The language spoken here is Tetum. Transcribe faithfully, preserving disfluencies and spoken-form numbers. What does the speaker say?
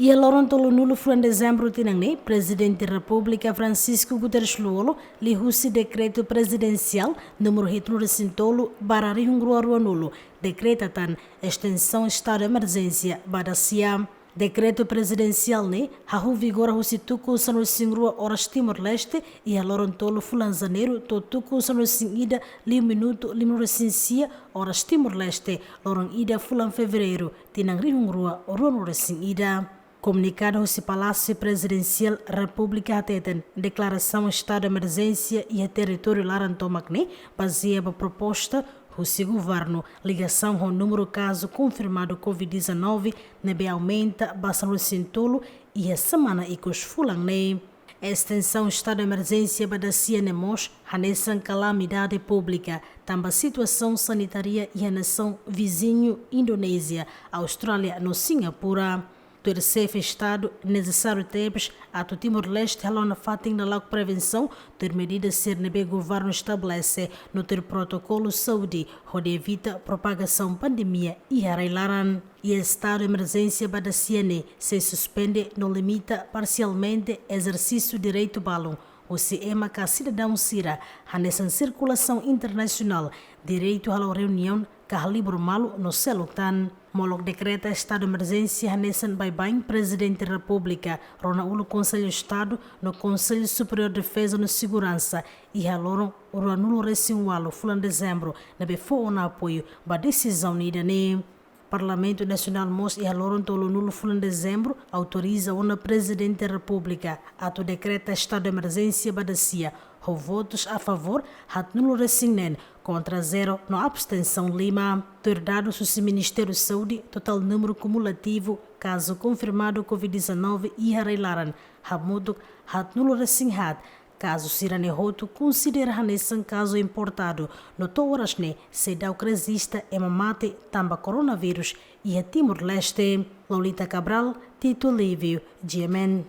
Iha loron tolunulu fulan Dezembru tinan ne'e, Prezidente Repúblika Francisco Guterres Lú-Olo liuhusi Dekretu Prezidensiál númeru hitunulu resin tolu barra rihun rua ruanulu, dekreta tan estensaun estadu emerjénsia ba dasia. Dekretu prezidensiál ne'e hahú vigora husi tuku sanulu resin rua oras Timor-Leste iha loron tolu fulan Janeiru to'o tuku sanulu resin ida liu minutu limanulu resin sia oras Timor-Leste, loron ida fulan Fevereiru, tinan rihun rua ruanulu resin ida. Komunikadu husi Palásiu Prezidensiál Repúblika hateten, deklarasaun estadu emerjénsia iha territóriu laran tomak ne'e bazeia ba proposta husi governu ligasaun ho númeru kazu konfirmadu covid dezanove ne'ebé aumenta ba sanulu resin tolu iha semana ikus fulan ne'e. Estensaun estadu emerjénsia ba dasia ne'e mós hanesan kalamidade públika, tanba situasaun sanitária iha nasaun viziñu Indonézia, Austrália no Singapura. Tuir xefe estadu, nesesáriu tebes atu Timor-Leste hala'o nafatin lala'ok prevensaun, tuir medida sira ne'ebé governu estabelese, no tuir protokolu saúde, hodi evita propagasaun pandemia iha rai laran. I estadu emerjénsia ba dasia ne'e sei suspende no limita parsialmente ezersísiu direitu balun husi ema ka sidadaun sira, hanesan sirkulasaun internasionál, direitu hala'o reuniaun ka halibur malu no seluk tan. Molok dekreta estadu emerjénsia hanesan baibain Prezidente Repúblika, rona uluk Konsellu Estadu no Konsellu Superiór Defeza no Seguransa, iha loron ruanulu resin ualu fulan Dezembru, ne'ebé fó ona apoiu ba desizaun ida-ne'e. Parlamentu Nasionál mós iha loron tolunulu fulan Dezembru autoriza ona Prezidente Repúblika atu dekreta estadu emerjénsia ba dasia, ho votus a favór haatnulu resin neen, kontra zero no abstensaun lima. Tuir dadus husi Ministériu Saúde, totál númeru kumulativu kazu konfirmadu covid dezanove iha rai laran hamutuk haatnulu resin haat. Kazu sira-ne'e hotu konsidera hanesan kazu importadu, no to'o oras ne'e seidauk rejista ema mate tanba koronavírus iha Timor-Leste. Lolita Cabral, Tito Livio, G M N.